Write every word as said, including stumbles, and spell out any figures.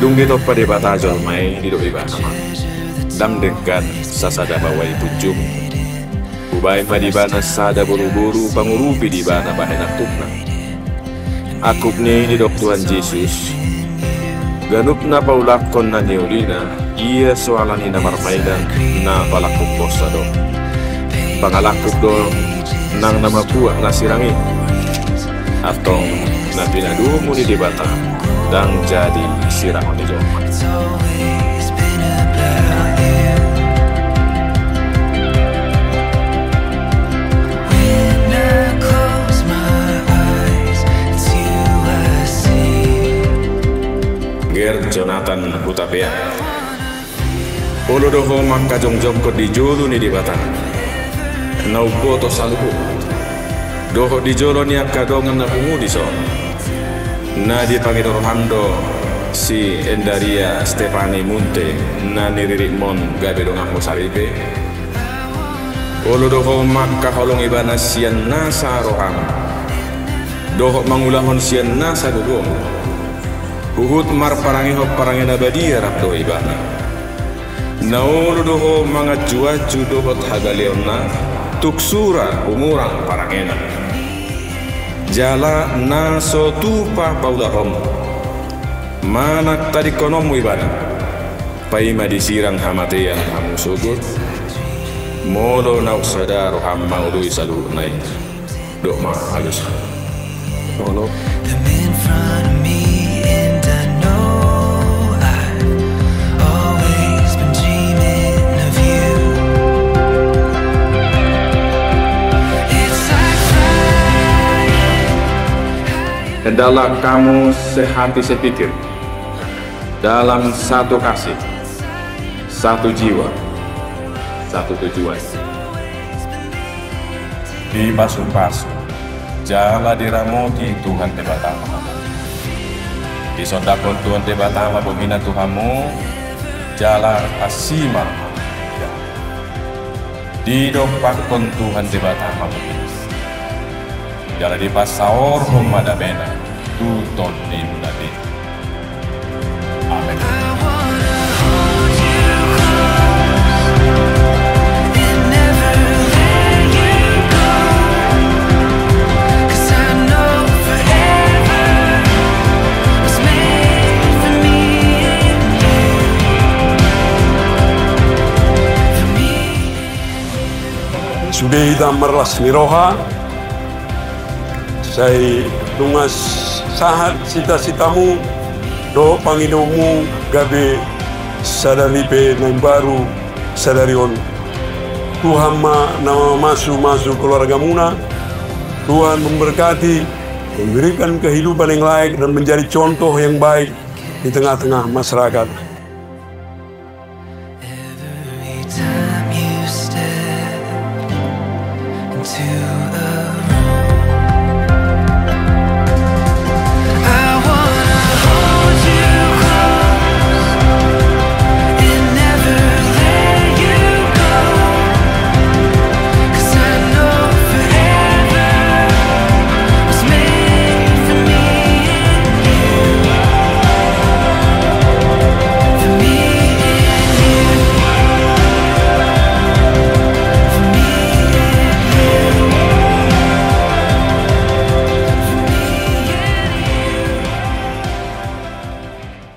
Dung ditompa Debata jolma i, didok Ibana ma: Ndang denggan sasada baoa i punjung. Hubahen ma di ibana sada boruboru pangurupi di ibana bahen angkupna. Angkup ni i, didok Tuhan Jesus, ganup na paulakkon na niulina, ia so alani na marmainan, na palangkup bossa do. Pangalangkup do nang na mambuat na sirang i. Antong na pinadomu ni Debata ndang jadi sirangon ni jolma. Ger Jonathan Hutapea. Olo do ho mangkajongjongkon di jolo ni Debata na umboto saluhut, dohot di jolo ni angka dongan na pungu dison. Na dipangido roham do si Endaria Stefani Munte na niriritmon gabe donganmu saripe. Olo do ho mangkaholongi ibana sian nasa roham, dohot mangulahon sian nasa gogom. Huhut marparangehon parange na badia rap do ibana. Na olo do ho manganjuanju dohot hagaleonna, tung sura humurang parangena. Jala na so tupa paulahonmu, manang tadingkononmu ibana, paima disirang hamatean hamu sogot, molo naung sada roham mangoloi saluhutna i. Dok ma alusna. Olo. Hendaklah kamu sehati sepikir, dalam satu kasih, satu jiwa, satu tujuan. Dipasupasu jala diramoti Tuhan Debata ma hamu. Disondangkon Tuhan Debata ma bohina tu hamu, jala asi ma. Didompakkon Tuhan Debata ma bohina, jala dipasaorhon ma damena tu tondimuna be. Amen. Sude hita marlas ni roha, sai nunga sahat cita-citamu dohot pangidomu gabe sadari pe na imbaru sadari on. Tuhan ma na mamasu-masu keluargamuna. Tuhan memberkati, memberikan kehidupan yang layak dan menjadi contoh yang baik di tengah-tengah masyarakat.